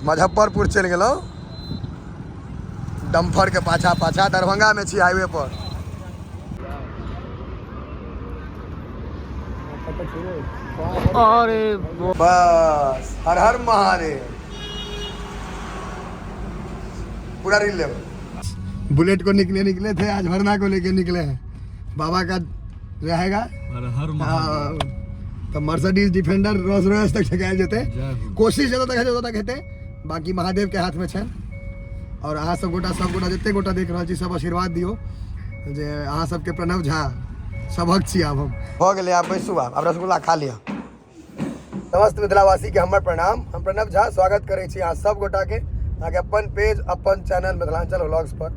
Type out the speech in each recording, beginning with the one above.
मुजफ्फरपुर चलि गेलहुँ डम्फर के पाछा पाछा। दरभंगा में छी हाईवे पर। अरे बस हर हर महादेव। पूरा रील ले। बुलेट को निकले निकले थे, आज भरना को लेके निकले हैं। बाबा का रहेगा हर हर। हाँ, तऽ मर्सिडीज डिफेंडर रोल्स रॉयस तक ठेकायल जेतै। कोशिश जतऽ तक हेतै ओतऽ तक हेतै, बाकी महादेव के हाथ में छनि। और अहाँ सब गोटा, सब गोटा जते गोटा देख रहल छी, सब आशीर्वाद दियौ जे अहाँ सबके प्रणव झा सभक छी। आब हम भऽ गेलै, आब बैसू, आब आब रसगुल्ला खा लिअ। समस्त मिथिलावासी के हमर प्रणाम। हम प्रणव झा स्वागत करै छी अहाँ सब गोटा के अहाँके अपन पेज, अपन चैनल मिथिलांचल व्लॉग्स पर।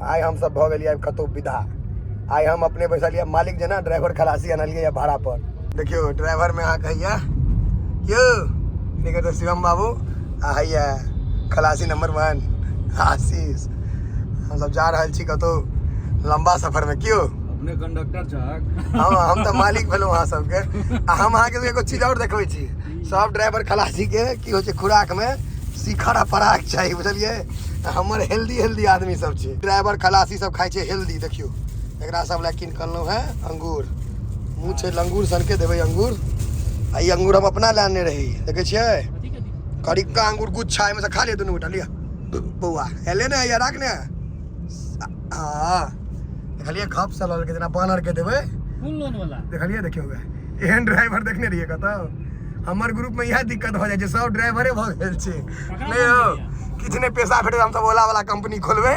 आइ हम सब भऽ गेलियै कतहु विदा। आइ हम अपने बैसलियै मालिक जेना, ड्राइवर खलासी अनलियै भाड़ा पर। देखियौ ड्राइवर में अहाँ कहिया यौ निकट तऽ शिवम बाबू आ हैया खलासी नंबर 1 आशीष। हम सब जा रहल छी कतहु लंबा सफर में। क्यों अपने कंडक्टर छहक? हाँ, हम तऽ मालिक भेलहुँ अहाँ सबके। आ हम अहाँके एगो चीज आओर देखबै छी। सब ड्राइवर खलासी के की होइ छै, खुराक में शिखर आ पराग चाही, बुझलियै? हमर हेल्दी हेल्दी आदमी सब छै। ड्राइवर खलासी सब खाइ छै हेल्दी। देखियौ, एकरा सब लए कीन कऽ अनलहुँ हेँ अंगूर। मुँह छै लंगूर सनके, देबै अंगूर। आ ई अंगूर हम अपना लए अनने रही। देखै छियै, करिक्का अंगूर गुच्छा, एहिमे से खा लिअ दुनू गोटा। लिअ बौआ, एले ने, हैया राख ने। हँ, देखलियै, खप से लऽ लेलकै जेना बानर के देबै। कोन लोन वाला? देखलियै, देखियौ, एहन ड्राइवर देखने रहियै कतौ? हमर ग्रुप में इएह दिक्कत भऽ जाइ छै, सब ड्राइवरे भऽ गेल छै। नहि यौ, किछु नहि पैसा भेटत, हमसब ओला वाला कंपनी खोलबै।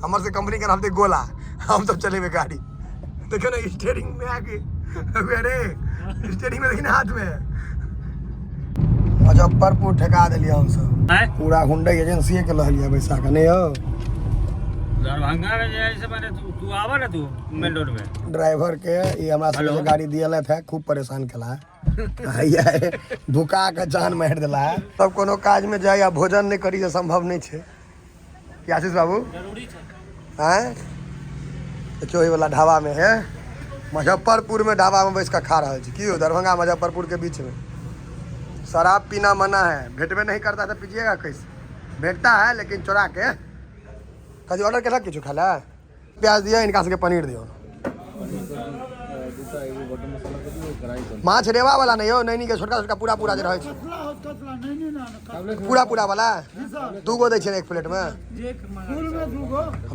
हमर से कंपनी के नाम छै गोला। हम सब चलेबै गाड़ी। देखियौ ने, स्टेयरिंग में आके, अरे स्टेयरिंग में देखिए ने हाथ में। मुजफ्फरपुर ठेका देलियै हमसब। आँय? पूरा हुंडई एजेंसीए के लहलियै बैसा के, नहि यौ? दरभंगा में जे है से माने तू तू आवा ना तू मेन रोड में। ड्राइवर के ई हमरा सबके जे गाड़ी दियलथि है, खूब परेशान केला है। हैया भुका के जान मारि देला है। तब कोनो काज में जाय आ भोजन नहि करी से संभव नहि छै कि आशीष बाबू? जरूरी छै। आँय, देखियौ, ई वाला ढाबा में है, मुजफ्फरपुर में ढाबा में बैस कऽ खा रहल छी। की हो, दरभंगा मुजफ्फरपुर के बीच में शराब पीना मना है। भेटबे नहीं करता तो पीजिएगा कैसे? भेटता है लेकिन चोरा के। कथी ऑर्डर केलक? किछु खाय ला? प्याज दिअ इनका सबके, पनीर दियौ। माछ रेवा वाला नहीं हो, नैनी के छोटका छोटका पूरा पूरा जे रहै छै, पूरा पूरा वाला। दूगो दै छै ने एक प्लेट में?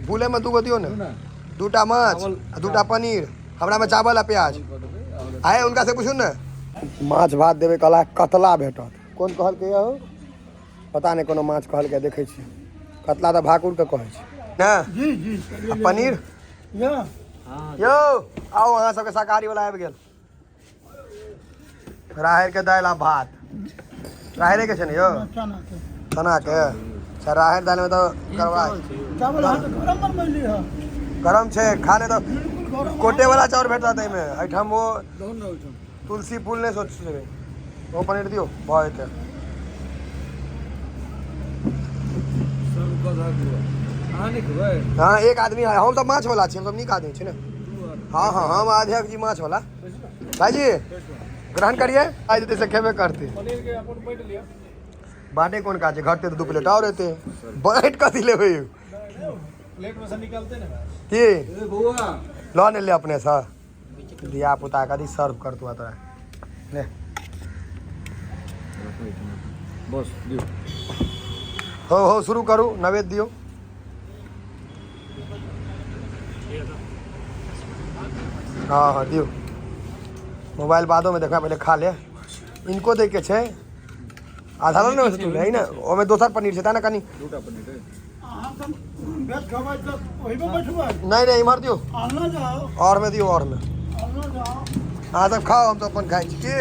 फूले में दूगो दियौ ने। दूटा माछ आ दूटा पनीर, हमरा में चावल आ प्याज आए। उनका से पूछू ने। माछ भात देबै कहला, कतला भेटत। कोन कहलकै यौ? पता नहि, कोनो माछ कहलकै। देखै छी, कतला तऽ भाकुर के कहै छै ने? जी जी। आ पनीर यौ, आउ, अहाँ सबके शाकाहारी वाला आबि गेल। राहरि के दालि आ भात। राहरि के छै ने यौ? चना के। चना के। अच्छा, राहरि दालि में तऽ गड़बड़ा। चावल अहाँ तऽ गरम बनबैली है। गरम छै, खा ले तऽ। बिल्कुल गरम। कोटे वाला चाउर भेटत एहिमे। एहिठाम ओ तुलसी फूल नहि सोच लेबै। ओ पनीर दियौ, भऽ जेतै। हाँ, एक आदमी है। हम तऽ माछ वाला छी, हम सब नीक आदमी छी ने। हाँ हाँ, हम अध्यक्ष जी माछ वाला। भाईजी, ग्रहण करिए। आइ जेतै से खेबे करतै। बाटे कोन काज छै? घटते तऽ दू प्लेट आओर एतै। बाँटि कथी लेबै? प्लेट में से निकलते ना। की लऽ ने ले अपने से। धिया पुता कथी सर्व करतौ तोरा? ले। बस दियौ। हो हो, शुरू करू, नवेद दियौ। हाँ हाँ, दियौ। मोबाइल बादो में देखना, पहिले खा ले। इनको दै के छै आधा। लऽ ने तू, है ने? ओहिमे दोसर पनीर छै, ता ने कनी। दूटा पनीर है। अहाँ सब वेज खेबै तऽ ओहिमे बैठबै? नहीं नहीं, इम्हर दियौ। आनलो जाओ। और में दियौ, और में। आनलो जाओ। अहाँ सब खाओ, हम तऽ अपन खाइ छी। की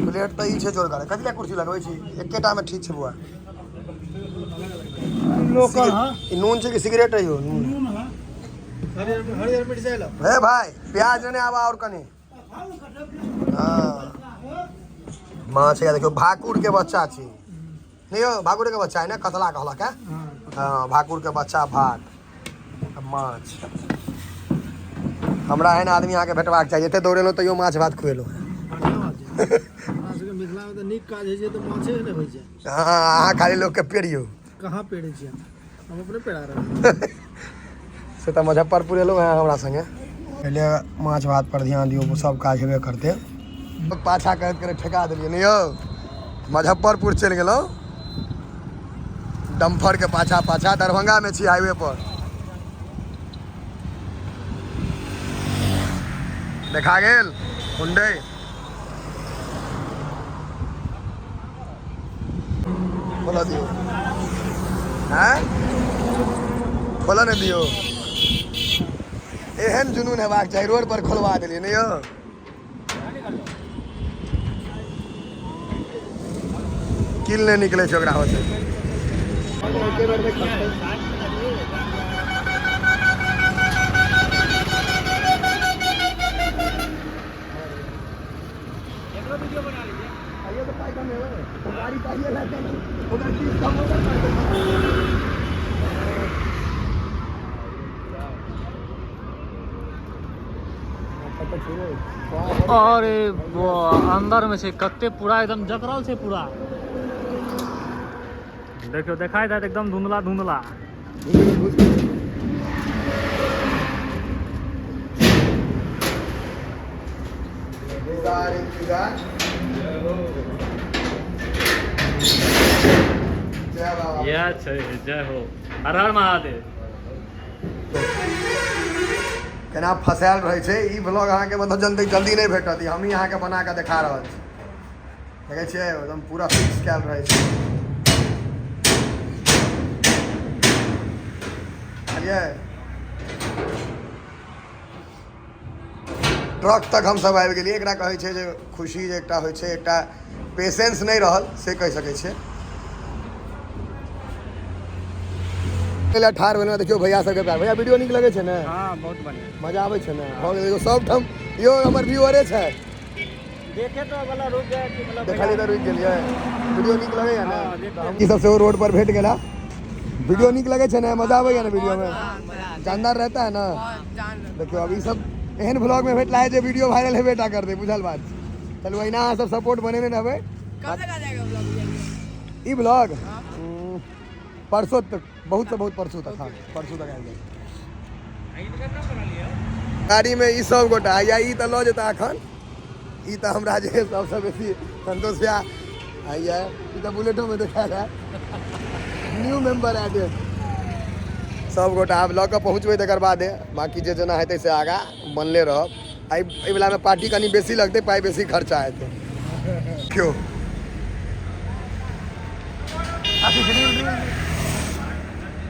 प्लेट तऽ ई छै जोरगर। कथी लए कुर्सी लगबै छी? एकेटा मे ठीक छै बौआ। लोकल हाँ। ई नून छै कि सिगरेट है यौ? नून। नून है। हरियर मिर्चाई लो। हे भाई, प्याज लेने आवा और कनी। हाँ, माछ है। देखियौ, भाकुर के बच्चा छी नहीं यौ? भाकुर के बच्चा है ने? कतला कहलक है। हाँ, भाकुर के बच्चा, भात आ माछ। हमरा एहन आदमी अहाँके भेटबाक चाही। एते दौड़ेलहुँ तैयो माछ भात खुएलहुँ। अपना सबके मिथिला में तऽ नीक काज होइ छै तऽ माछे नहि होइ छै। हँ, अहाँ खाली लोकके पेरियौ। कहाँ पेड़ै छियै हम अपने पेड़ा रहल। से तऽ मुजफ्फरपुर एलहुँ हेँ हमरा संगे। पहिले माछ भात पर ध्यान दियौ, सब काज हेबे करतै। पाछा करैत करैत ठेका देलियै ने यौ। मुजफ्फरपुर चलि गेलहुँ डम्फर के पाछा पाछा। दरभंगा में छी हाईवे पर। देखा गेल हुंडई। खोला दियौ। हैं, खोलऽ नहि दियौ। एहन जुनून हेबाक चाही, रोड पर खोलवा देलियै ने यौ। किल नहि निकलै छै ओकरा होते। गाड़ी पाइए लाके ओकर चीज कम होबे करतै। अरे अंदर में छै कते पूरा एकदम जकरल छै पूरा। देखियौ देखाइ देत एकदम धुंधला धुंधला। इंतजार इंतजार। जय बाबा। इएह छै, जय हो, हर हर महादेव। केना फसायल रहै छै। ई ब्लॉग अहाँके मतलब जल्दी जल्दी नहि भेटत, ई हमही अहाँके बना कऽ देखा रहल छी। देखै छियै एकदम पूरा फिक्स कयल रहै छै। बुझलियै, ट्रक तक हमसब आबि गेलियै। एकरा कहै छै जे खुशी जे एकटा होइ छै, एकटा पेशेंस नहि रहल से कहि सकै छियै। ठाढ़ भेलहुँ, देखियौ भैया सबके प्यार। भैया, वीडियो नीक लगै छै ने? हाँ, बहुत बढ़िया। मजा आबै छै ने? भऽ गेलै। सब ठाम यौ हमर व्यूअरे छै। देखे तो वाला रुक गया कि मतलब। देखलियै तऽ रुकि गेलियै। वीडियो नीक लगैया ने? हाँ, देखते। ई सब सेहो रोड पर भेट गेला। वीडियो नीक लगै छै ने? मजा आबैया ने वीडियो में? जानदार रहता है ना? देखियौ, अब ई सब एहन ब्लॉग में भेटला है जे वीडियो वायरल हेबे टा करतै, बुझल बात छै। चलू, अहिना अहाँ सब सपोर्ट बनेने रहबै। कब तक आ जाएगा ब्लॉग? ई ब्लॉग परसों तक, बहुत से बहुत परसों तक। हाँ, परसों तक आबि जायत। गाड़ी में ई सब गोटा या ई तऽ लऽ जेता एखन। ई तऽ हमरा जे सबसँ बेसी संतोष भैया आइया, ई तऽ बुलेटो में देखायल है। न्यू मेंबर एडेड सब गोटा। आब लऽ कऽ पहुँचबै तकर बादे बाँकी जे जेना हेतै से आगाँ बनले रहब। एहि एहिवलामे पार्टी कनि बेसी लगतै, पाइ बेसी खर्चा हेतै। क्यों आशीष, रील रील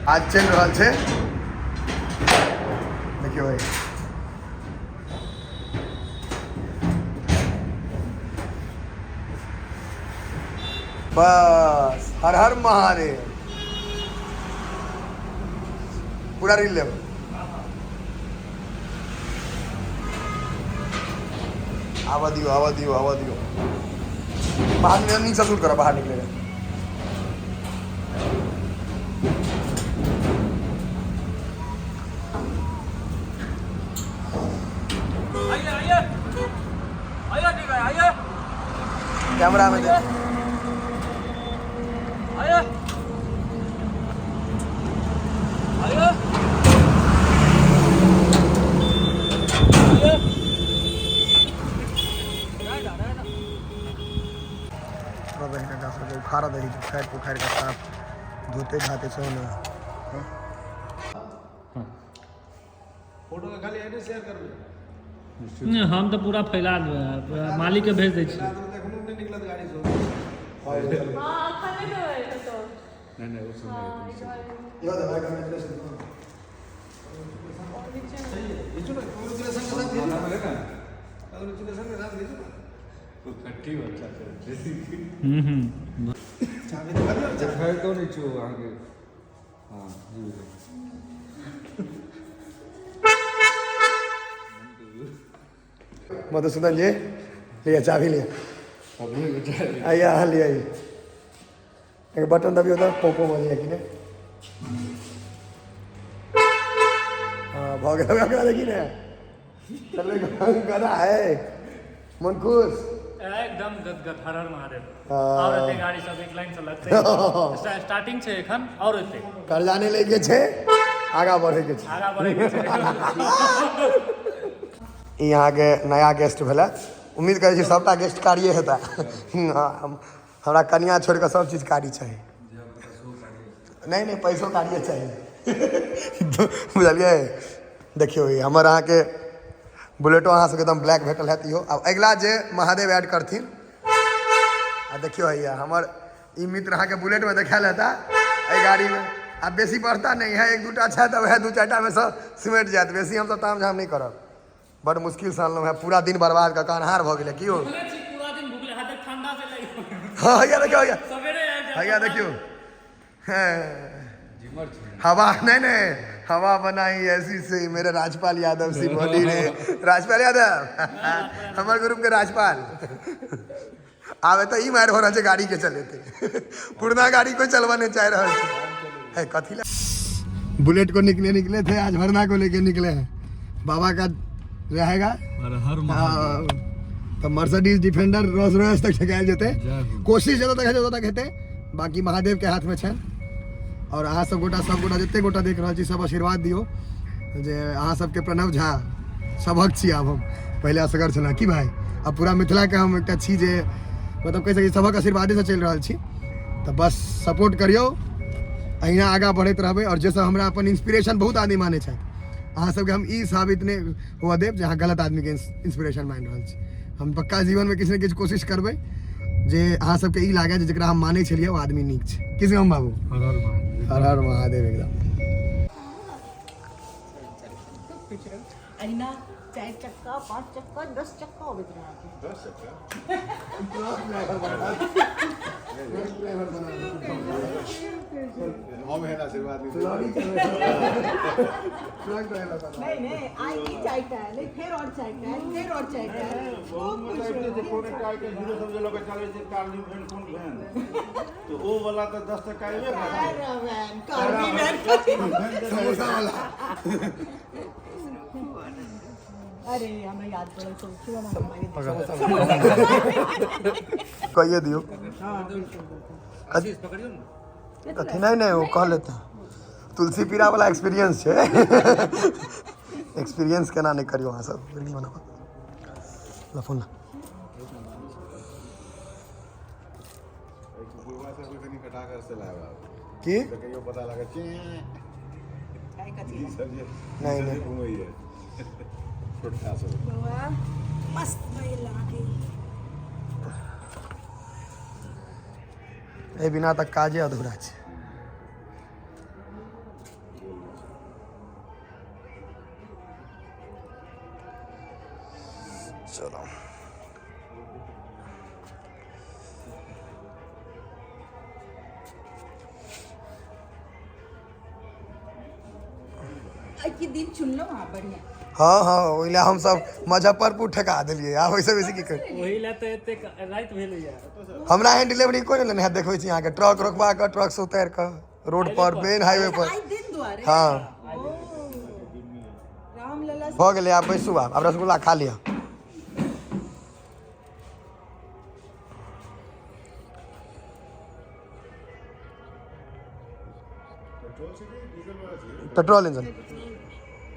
आज चलि रहल छै। देखियौ भाई, बस हर हर महादेव। पूरा रील लेब। आवा दियो, आवा दियो, आवा दियो। बाहर निकले, नीचा शूट करो, बाहर निकलेगा। आइए आइए आइए, ठीक है, आइए। कैमरा में देख। आइए आइए आइए। दही काका सबके उखाड़ दही, उखाड़ि पुखाड़ि कऽ साफ धोते धाते छौ ने। फोटो के खाली आईडी शेयर करबै। नहि, हम तऽ पूरा फैला देबै, पूरा मालिकके भेज दै छी। रात में देखलहुँ नहि निकलत गाड़ी से। हाँ, अखन नहि देबै कतौ। इहो देबै, congratulation। घीचू ना, कांग्रेचुलेशन के साथ घीचू ना, कांग्रेचुलेशन के साथ घीचू ना। हूँ हूँ। चाबी दिखा दियौ, चाबी। देखाइ तो नहि छौ अहाँके। हँ जी। मधुसूदन जी, लिअ, चाभी लिअ। आइए अहाँ, लिअ। ई एक बटन दबियौ तऽ पोपो बजैए कि नहि? हाँ, भऽ गेल। ओकरा देखी ने, चलबै गदा है, मन खुश। एकदम गदगद, हर हर महादेव। हाँ। और एते गाड़ी सब एक लाइन से लगतै, स्टार्टिंग छै एखन, और एते कर्जा नहि लैके छै, आगाँ बढ़ैके छै। आगा बढ़ै के छै। ई अहाँके नया गेस्ट भेलै। उम्मीद करै छी सभटा गेस्ट कारिए हेता। हमरा कनिया छोड़ि कऽ सब चीज कारी चाही। नहि नहि, पैसो कारिए चाही, बुझलियै? देखियौ, ई हमर अहाँके बुलेटो अहाँ सबके एकदम ब्लैक भेटल हैत इहो। आब अगिला जे महादेव ऐड करथिन। आ देखियौ, हैया हमर ई मित्र अहाँके बुलेटमे देखायल हेता। एहि गाड़ीमे आब बेसी बढ़ता नहि है, एक दूटा छै तऽ वएह दू चारिटामे सँ सिमटि जायत। बेसी हमसब ताम झाम नहि करब। बड़ मुश्किलसँ अनलहुँ हेँ, पूरा दिन बर्बाद कऽ कऽ अन्हार भऽ गेलै। की हो? पूरा दिन भुखले हाथ ठंडा से लागि। हाँ, हैया देखियौ, हैया। सवेरे आबि जायब। हैया देखियौ, हैं। हवा नहीं नहीं, हवा बनाई ऐसी से मेरे राजपाल यादव सी बॉडी रे। राजपाल यादव हमर ग्रुप के राजपाल आबे तऽ ई मारि हो रहल छै गाड़ी के चलेते। पुरना गाड़ी कोई चलबा नहीं चाह रहल छै। है कथी ला बुलेट को निकले निकले थे, आज भरना को लेके निकले हैं। बाबा का रहेगा। हर हर। हाँ, तऽ मर्सिडीज डिफेंडर रोल्स रॉयस तक ठेकायल जेतै। कोशिश जतऽ तक हेतै ओतऽ तक हेतै, बाकी महादेव के हाथ में छनि। और अहाँ सब गोटा, सब गोटा जते गोटा देख रहल छी, सब आशीर्वाद दियौ जे अहाँ सबके प्रणव झा सभक छी। आब हम पहिले असगर छलहुँ की भाई, आब पूरा मिथिलाके हम एकटा छी जे मतलब कहि सकै छी सभक आशीर्वादेसँ चलि रहल छी। तऽ बस सपोर्ट करियौ, अहिना आगाँ बढ़ैत रहबै। आओर जे सब हमरा अपन इंस्पिरेशन बहुत आदमी मानै छथि, अहाँ सबके हम ई साबित नहि हुअ देब जे अहाँ गलत आदमीके इंस्पिरेशन मानि रहल छी। हम पक्का जीवनमे किछु ने किछु कोशिश करबै जे अहाँ सबके ई लागै जे जकरा हम मानै छलियै ओ आदमी नीक छै। की शिवम बाबू? हर हर महादेव। हर हर महादेव एकदम। अहिना 4 चक्का, 5 चक्का, 10 चक्का अबैत रहै। हम एहन आशीर्वाद नहीं। नहीं नहीं, आई की चारिटा है, फेर और चारिटा है, फेर और चारिटा है, खूब खुश जे रहो। कोनो एकटा आइ हीरो सब जे लऽ कऽ चलै छै कार वैन, कोन वैन, तऽ ओ वाला तऽ 10 टका अयबे करतै। Caravan, Karbi van. समोसा वाला। अरे, हमरा याद पड़ल सब कहिए दियौ। कथी? नहि नहि, ओ कह लेते तुलसी पीरा वाला एक्सपीरियंस छै। एक्सपीरियंस केना नहि करियौ अहाँ सब। रील बनाबऽ ला, फोन ला। बुढ़वा सबके कनि कटाकर से लायब आब। की? तऽ कहियो पता लागत चें। ई सब जे नहि, नहि। घुमैए छोटका सब। बौआ मस्त भेल अहाँके। एहि बिना तऽ काजे अधूरा छै। चलो। आइ के दिन चुनलहुँ अहाँ बढ़िआँ। हँ हँ, ओहि लए हमसब मुजफ्फरपुर ठेका देलियै। आब ओहिसँ बेसी की करी? ओहि लए तऽ एतेक राति भेलैया। हमरा एहन डिलीवरी कोइ नहि लेने हैत। देखबै छी अहाँके ट्रक रोकवा कऽ, ट्रक से उतारि कऽ रोड पर, मेन हाईवे पर। आइ दिन दुआरे। हँ। ओ रामलला। भऽ गेलै, आब बैसू। आब आब रसगुल्ला खा लिअ। पेट्रोल छै कि डीजल वाला छै? Petrol engine.